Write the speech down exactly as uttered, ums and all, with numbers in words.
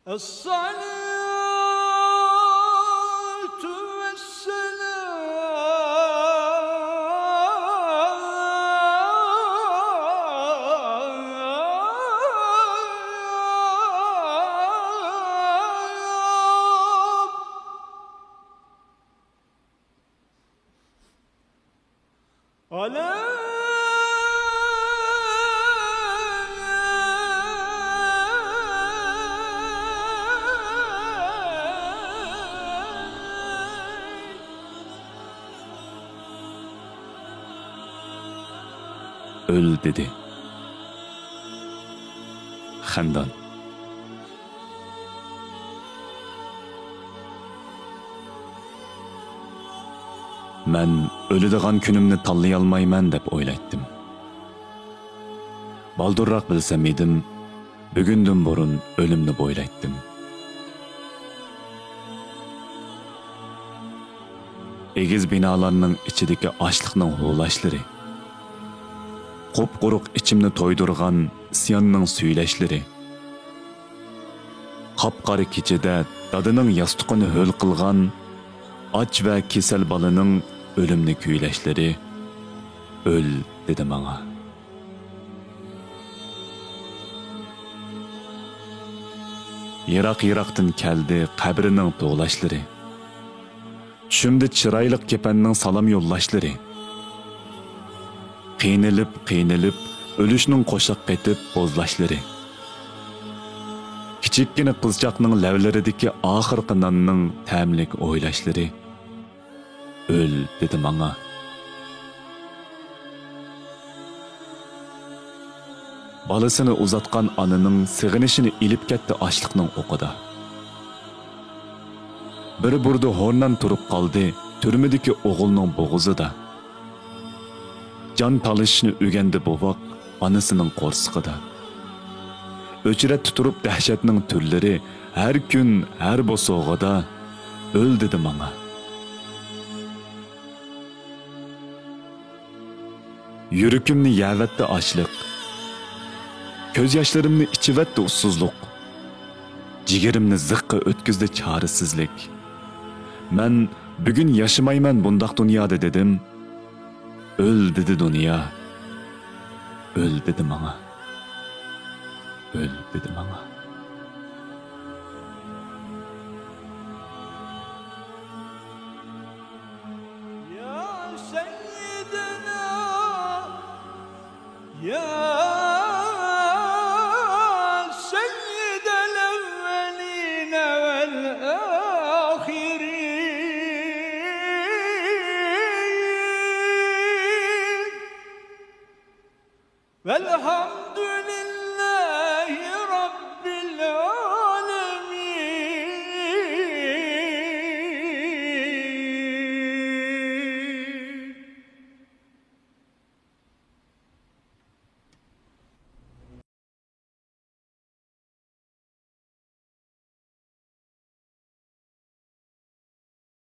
الصلاة والسلام على ئۆل، دېدى خەندان. مەن ئۆلىدىغان كۈنۈمنى تاللىيالمايمەن دەپ ئويلايتتىم. بالدۇرراق بىلسەم ئىدىم، بۈگۈندىن بۇرۇن ئۆلۈمنى بويلايتتىم. ئېگىز بىنالارنىڭ ئىچىدىكى ئاشلىقنىڭ ھۇۋلاشلىرى، قۇپقۇرۇق ئىچىمنى تويدۇرغان ئىسياننىڭ سۈيلەشلىرى، قاپقارا كېچىدە دادىنىڭ ياستۇقىنى ھۆل قىلغان ئاچ ۋە كېسەل بالىنىڭ ئۆلۈمنى كۈيلەشلىرى، ئۆل، دېدى ماڭا. يىراق-يىراقتىن كەلدى قەبرىنىڭ توۋلاشلىرى. چۈشۈمدە چىرايلىق كېپەننىڭ سالام يوللاشلىرى. قىينىلىپ، قىينىلىپ، ئۆلۈشنىڭ قوشاق قېتىپ بوزلاشلىرى. كىچىككىنە قىزچاقنىڭ لەۋلىرىدىكى ئاخىرقى ناننىڭ تەملىك ئويلاشلىرى. ئۆل، دېدى ماڭا. بالىسىنى ئۇزاتقان ئانىنىڭ سېغىنىشىنى ئېلىپ كەتتى ئاشلىقنىڭ ئوقىدا. بىر بۇردا ھورنان تۇرۇپ قالدى تۈرمىدىكى ئوغۇلنىڭ بوغۇزىدا. جان تالىشىشنى ئۆگەندى بوۋاق ئانىسىنىڭ قورسىقىدا. ئۆچرەتتە تۇرۇپ دەھشەتنىڭ تۈرلىرى، ھەر كۈن، ھەر بوسۇغىدا، ئۆل، دېدى ماڭا. يۈرىكىمنى يەۋەتتى ئاچلىق. كۆز ياشلىرىمنى ئىچىۋەتتى ئۇسسۇزلۇق. جىگىرىمنى زىققا ئۆتكۈزدى چارىسىزلىك. مەن بۈگۈن ياشىمايمەن بۇنداق دۇنيادا دېدىم. ئۆل، دېدى دۇنيا. ئۆل، دېدى ماڭا. ئۆل، دېدى ماڭا. يا سيدنا، يا سيد الأولين والآخرين. والحمد